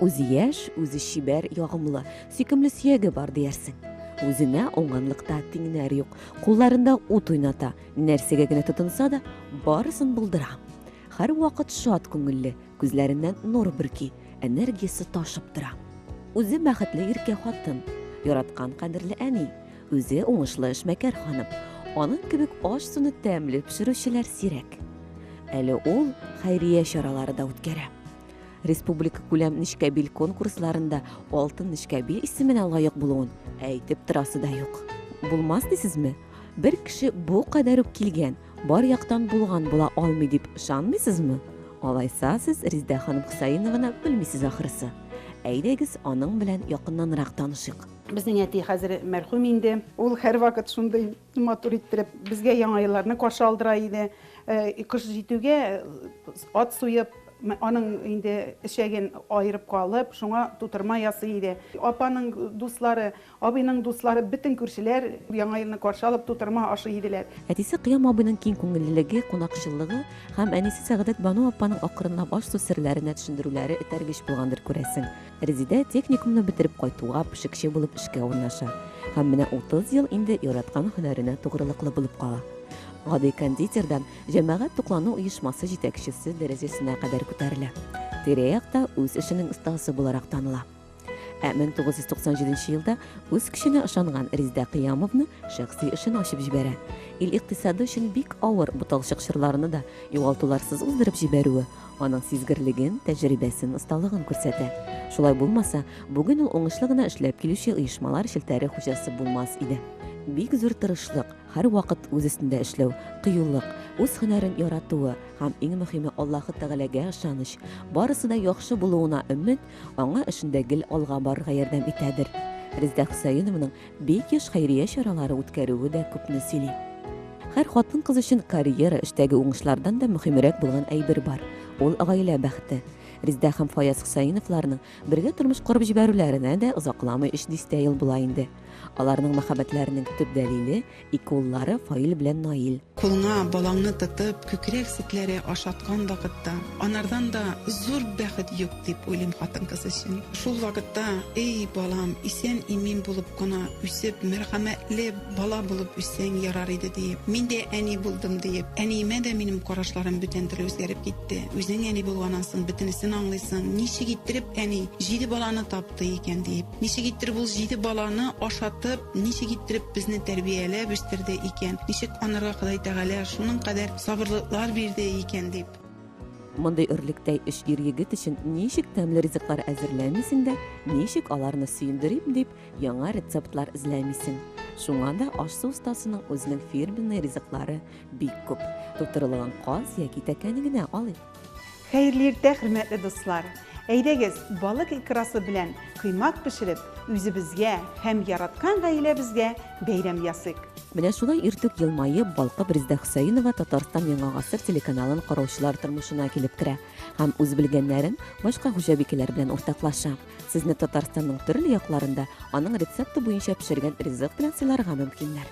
Үзе яшь, үзе чибәр, ягымлы, сөйкемле сөяге бар диярсең. Үзенә уңганлыкта тиңнәр юк, кулларында ут уйната, нәрсәгә генә тотынса да, барысын булдыра. Һәрвакыт шат күңелле, күзләреннән нур бөрки, энергиясе ташып тора. Үзе бәхетле иркә хатын, яраткан кадерле әни, үзе уңышлы эшмәкәр ханым. Аның кебек аш-суны тәмле пешерүчеләр сирәк. Әле ул хәйрия чаралары да үткәрә. Республикакүләм Нечкәбил конкурсларында Алтын Нечкәбил исеменә лаек булуын әйтеп торасы да юк. Булмас дисезме? Бер кеше бу кадәр үк килгән, бар яктан булган була алмый дип ышанмыйсызмы? Алайса сез Резидә ханым Хөсәенованы белмисез ахрысы. Әйдәгез, аның белән якыннанрак танышыйк. Безнең әти хәзер мәрхүм инде. Ул һәрвакыт шундый матур иттереп безгә Яңа елларны каршы алдыра иде. Кыш җитүгә ат суеп, аның инде эчәген аерып калып, шуңа тутырма ясый иде. Апаның дуслары, абыйның дуслары, бөтен күршеләр Яңа елны каршы алып тутырма ашый иделәр. Әтисе Кыям абыйның киң күңеллелеге, кунакчыллыгы һәм әнисе Сәгадәтбану апаның акрынлап аш-су серләренә төшендерүләре этәргеч булгандыр, күрәсең. Резидә техникумны бетереп кайтуга пешекче булып эшкә урнаша һәм менә 30 ел инде яраткан һөнәренә тугрылыклы булып кала. Гади кондитердан җәмәгать туклану оешмасы җитәкчесе дәрәҗәсенә кадәр күтәрелә. Тирә-якта үз эшенең остасы буларак таныла. Ә 1997 елда үз көченә ышанган Резидә Кыямовна шәхси эшен ачып җибәрә. Ил икътисады өчен бик авыр буталчык чорларны да югалтуларсыз уздырып җибәрүе аның сизгерлеген, тәҗрибәсен, осталыгын күрсәтә. Шулай булмаса, бүген ул уңышлы гына эшләп килүче оешмалар челтәре хуҗасы булмас иде. Бик зур тырышлык, һәрвакыт үз өстендә эшләү, кыюлык, үз һөнәрен яратуы һәм иң мөһиме Аллаһы Тәгаләгә ышаныч, барысы да яхшы булуына өмет аңа эшендә гел алга барырга ярдәм итәдер. Резидә Хөсәенованың бик еш хәйрия чаралары үткәрүе дә күпне сөйли. Һәр хатын-кыз өчен карьера, эштәге уңышлардан да мөһимрәк булган әйбер бар, ул гаилә бәхете. Резидә һәм Фаяз Хөсәеновларның бергә тормыш корып җибәрүләренә дә озакламый өч дистә ел була инде. Аларның мәхәббәтләренең төп дәлиле, ике уллары Фаил белән Наил. Кулыңа балаңны тотып, күкрәк сөтләре ашаткан вакытта, анардан да зур бәхет юк дип уйлыйм хатын-кыз өчен. Шул вакытта, эй, балам, исән-имин булып кына үсеп, мәрхәмәтле бала булып үссәң ярар иде диеп, мин дә әни булдым диеп, әниемә дә минем карашларым бүтән төрле үзгәреп китте. Үзең әни булганнан соң бөтенесен аңлыйсың, ничек иттереп әни җиде баланы тапты икән диеп. Ничек иттереп ул җиде баланы ашатып, ничек иттереп безне тәрбияләп үстерде икән, ничек анарга Ходай Тәгалә шуның кадәр сабырлыклар бирде икән дип. Мондый өрлектәй өч ир-егет өчен ничек тәмле ризыклар әзерләмисең дә, ничек аларны сөендерим дип, яңа рецептлар эзләмисең. Шуңа да аш-су остасының үзенең фирменный ризыклары бик күп. Тутырылган каз яки тәкәне генә алыйк. Хәерле иртә, хөрмәтле дуслар! Әйдәгез, балык икрасы белән коймак пешереп, үзебезгә һәм яраткан гаиләбезгә бәйрәм ясыйк. Менә шулай иртүк елмаеп, балкып Резидә Хөсәенова Татарстан Яңа гасыр телеканалын караучылар тормышына килеп керә һәм үз белгәннәрен башка хуҗабикәләр белән уртаклаша. Сезне Татарстанның төрле якларында аның рецепты буенча пешергән ризык белән сыйларга мөмкиннәр.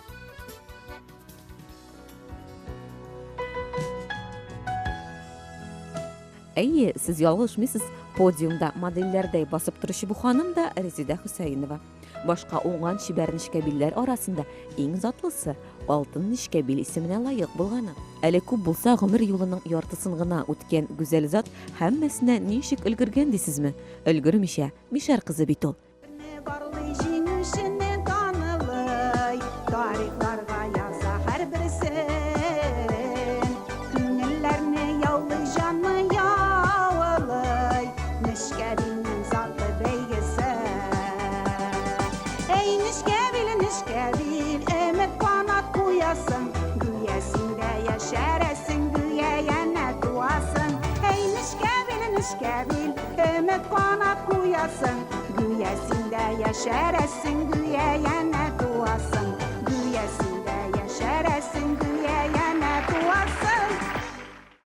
Әйе, сез ялгышмыйсыз, подиумда модельләрдәй басып торучы бу ханым да Резидә Хөсәенова. Башка уңган чибәр нечкәбилләр арасында иң затлысы, Алтын нечкәбил исеменә лаек булганы. Әле күп булса гомер юлының яртысын гына үткән гүзәл зат һәммәсенә ничек өлгергән дисезме? Өлгермичә, мишәр кызы бит ул. Барлый җиңүчене данылый, тарихларга яза һәрберсен. Күңелләрне яулый, җанны яулый, Нечкәбилнең затлы бәйгесе. Әй, Нечкәбил, Нечкәбил, өмет канат куясың, гүя син дә яшәрәсең, гүя янә туасың. Әй, Нечкәбил, Нечкәбил, Өмет канат куясың, гүя син дә яшәрәсең, гүя янә.